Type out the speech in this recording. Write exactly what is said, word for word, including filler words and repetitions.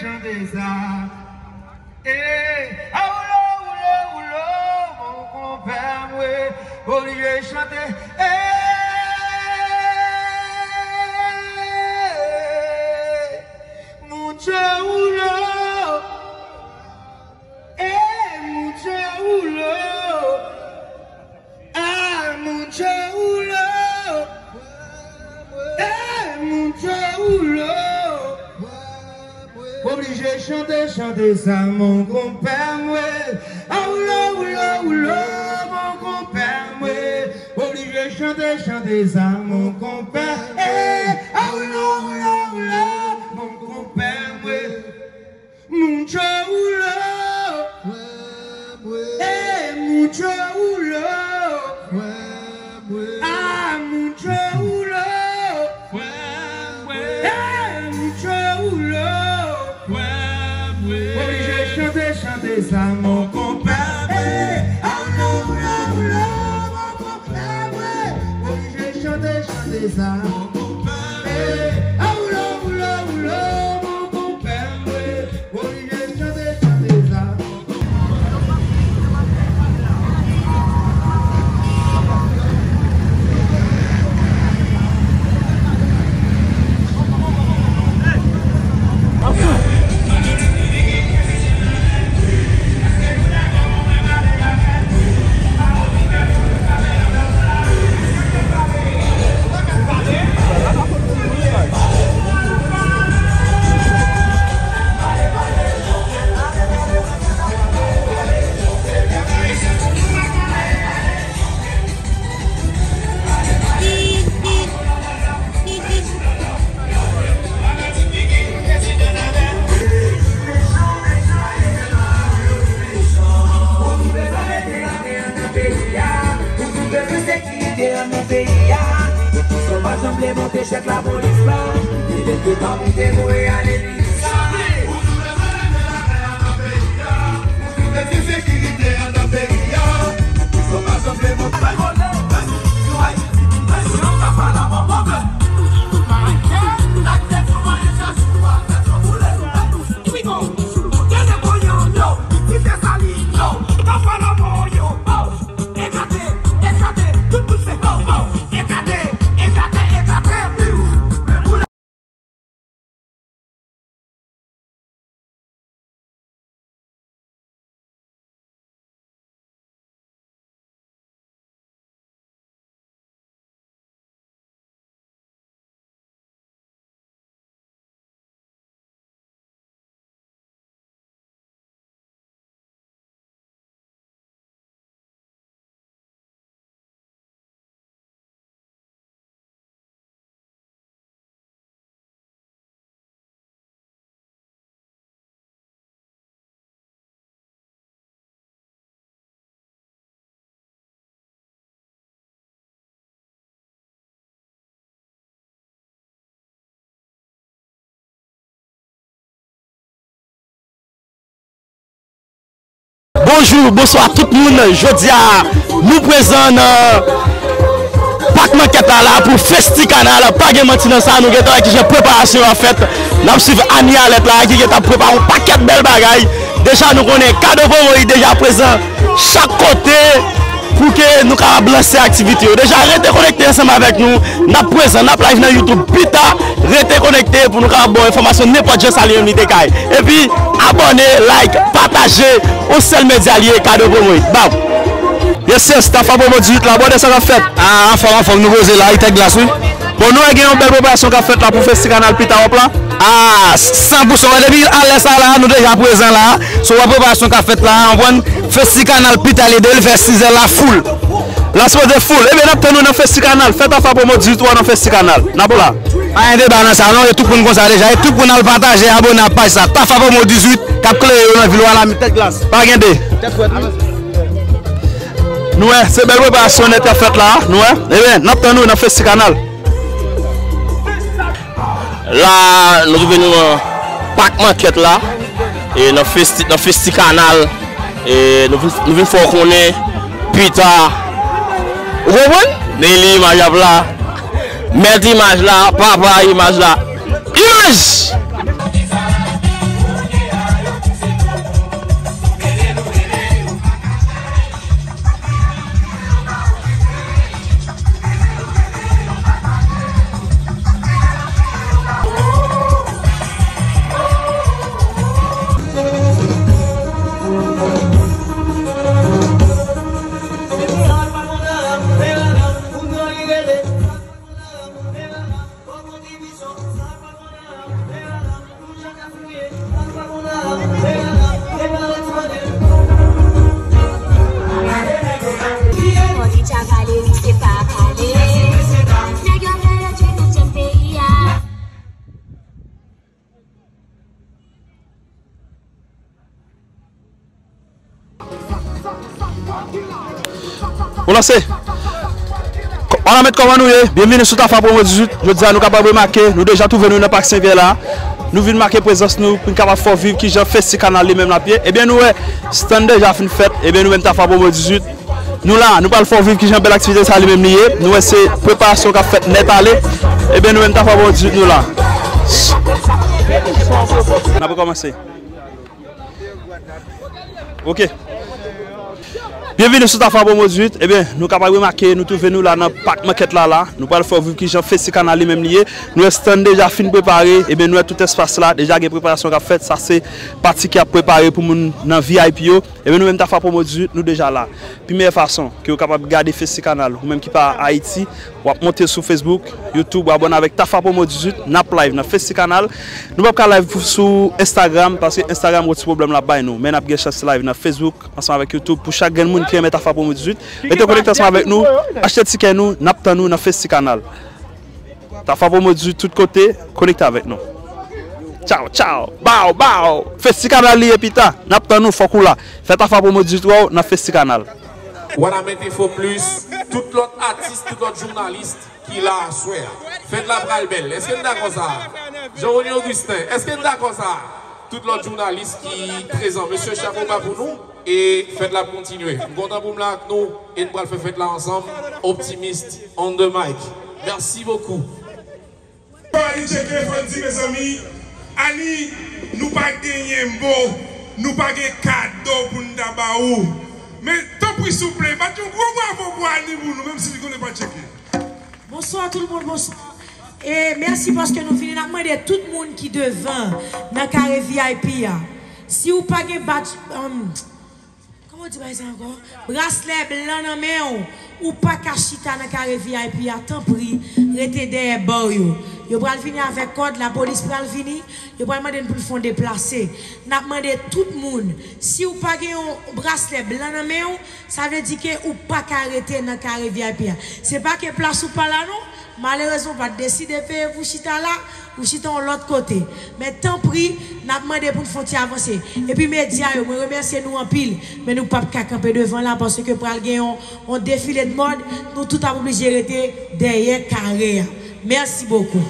Chante sa. Eh, a woulo, woulo, woulo, mon konpè mwen oblije chante. Eh, mon Dieu, woulo. Eh, mon Dieu, woulo. Ah, mon Dieu, woulo. Eh, mon Dieu, woulo. Oblije chante, chante sa, mon konpè mwen. Ah, woulo, woulo, woulo, mon konpè mwen. Oblije chante, chante sa, mon konpè. Eh, ah, woulo, woulo, woulo, mon konpè mwen. Mucho woulo. Eh, mucho woulo. Ah, mucho woulo. Eh, mucho woulo. Oblije chante, chante sa, mon konpè. Eh, ah, woulo, woulo, woulo, mon konpè. Oblije chante, chante sa. Eh, ah, woulo, woulo, woulo, mon konpè mwen. Oblije chante, chante sa. Bonjou, bonswa tout moun. Jodi a, nou prezan nan Pak Mankèt la, la pou Festikanal. Pa gen manti nan sa, nou gentan wè kijan preparasyon an fèt. N ap swiv Annie Alerte la, ki gentan prepare yon pakèt bèl bagay. Deja, nou konnen Kado Promo deja prezan chak kote pou ke nou kapab lanse aktivite yo. Deja, rete konekte ansanm avèk nou. N ap prezan, n ap live nan YouTube pita. Rete konekte pou nou kapab ba w enfòmasyon nenpòt jan sa li menm li te ka ye. Epi, abòne, like, pataje, yon sèl medya li ye, Kado Promo. Baw! Yes, yes, Tafa Promo dizuit la, brother, sa k ap fèt? Ah, anfòm, anfòm, nou poze la, wi, tèt glas, wi. Bon, nou wè gen yon bèl preparasyon k ap fèt la pou Festikanal pita w ap la. Ah, san pou san, wè, depi alè sa la, nou deja prezan la. So, wè preparasyon k ap fèt la, w konprann? Festikanal pita li de, li fè sizè la foul. La sipoze foul. Ebyen, n ap tann ou nan Festikanal. Fè Tafa Promo dizuit ou a nan Festikanal. N ap la. Pa gen deba nan sa, non, e tout moun konn sa deja. E tout moun al pataje, abòne ak paj sa. Tafa Promo dizuit, k ap klere yo nan vil Wanament, tèt glas. Pa gen de. Nou wè, se bèl preparasyon nèt k ap fèt la, nou wè. Ebyen, n ap tann ou nan Festikanal. La, nou twouve nou nan Pak Mankèt la, e nan festi, nan Festikanal, e nou vin, nou vin fè w konnen pita. Ou konprann? Nelly Imaj ap la. Mèt imaj la, papa imaj la. Imaj! Bon lanse. Kò-, Wanament, kòman nou ye? Byenvini sou Tafa Promo dizuit. Jodi a nou kapab remake, nou deja twouve nou nan Pak Senpyè la. Nou vin make prezans nou pou n kapab fè w viv kijan Festikanal li menm l ap ye. Ebyen nou wè, stand deja fin fèt. Ebyen nou menm Tafa Promo dizuit, nou la, nou pral fè w viv kijan bèl aktivite sa li menm li ye. Nou wè se preparasyon k ap fèt nèt ale. Ebyen nou menm Tafa Promo dizuit, nou la. N ap rekòmanse. Ok. Byenvini sou Tafa Promo dizuit. Ebyen, nou kapab remake, nou twouve nou la nan Pak Makèt la la. Nou pral fè w viv kijan Festikanal li menm li ye. Nou wè stand deja fin prepare. Ebyen, nou wè tout espas la deja gen preparasyon k ap fèt. Sa se pati ki ap prepare pou moun nan V I P yo. Ebyen, nou menm Tafa Promo dizuit, nou deja la. Pi meyè fason ke w kapab gade Festikanal, ou menm ki pa Ayiti, w ap monte sou Facebook, YouTube, w abòne avèk Tafa Promo dizuit, n ap live nan Festikanal. Nou p ap ka live pou, sou Instagram, paske Instagram gon ti pwoblèm l ap bay nou. Men n ap gen chans live nan Facebook, ansanm avèk YouTube, pou chak grenn moun ki renmen Tafa Promo dizuit. Rete konekte ansanm avèk nou, achte tikè nou, n ap tann ou nan Festikanal. Tafa Promo dizuit tout kote, konekte avèk nou. Tchaw, tchaw, baw, baw. Festikanal li ye pita, n ap tann ou, fòk ou la. Fè Tafa Promo dizuit wè w nan Festikanal. Wanament Info Plus, tout lòt atis, tout lòt jounalis ki la aswè a. Fèt la pral bèl. Èske n dakò sa a? Jean Rony Augustin, èske n dakò sa a? Tout lòt jounalis ki prezan, mesye, chapo ba pou nou. E fèt la ap kontinye. M kontan pou m la ak nou e n pral fè fèt la ansanm. Optimist on the mic. Merci beaucoup. Fò Ani tcheke, fò n di, mezanmi, Ani, nou pa genyen mo, nou pa gen kado pou n ta ba ou. Men, tanpri, souple, bat yon gwo bravo pou Ani pou nou, menm si li konnen pa tcheke. Bonsoir tout le monde, bonsoir. E mèsi paske nou vini. N ap mande tout moun ki devan nan kare V I P a, si w pa gen bat, um, kòman w di bagay sa ankò? Braslè blan nan men w, ou pa ka chita nan kare V I P a, tanpri, rete dèyè ba w yo. Yo pral vini avèk kòd, lapolis pral vini, yo pral mande n pou n fè yon deplase. N ap mande tout moun, si w pa gen yon braslè blan nan men w, sa vle di ke ou pa ka rete nan kare V I P a. Se pa ke plas ou pa la non, malerezman w pa t deside peye pou w chita la, ou chita yon lòt kote. Men tanpri, n ap mande pou n fè yon ti avanse. Epi medya yo, mwen remèsye nou anpil, men nou p ap ka kanpe devan la paske pral gen yon, yon defile de mòd, nou tout ap oblije rete dèyè kare a. Mèsi bokou.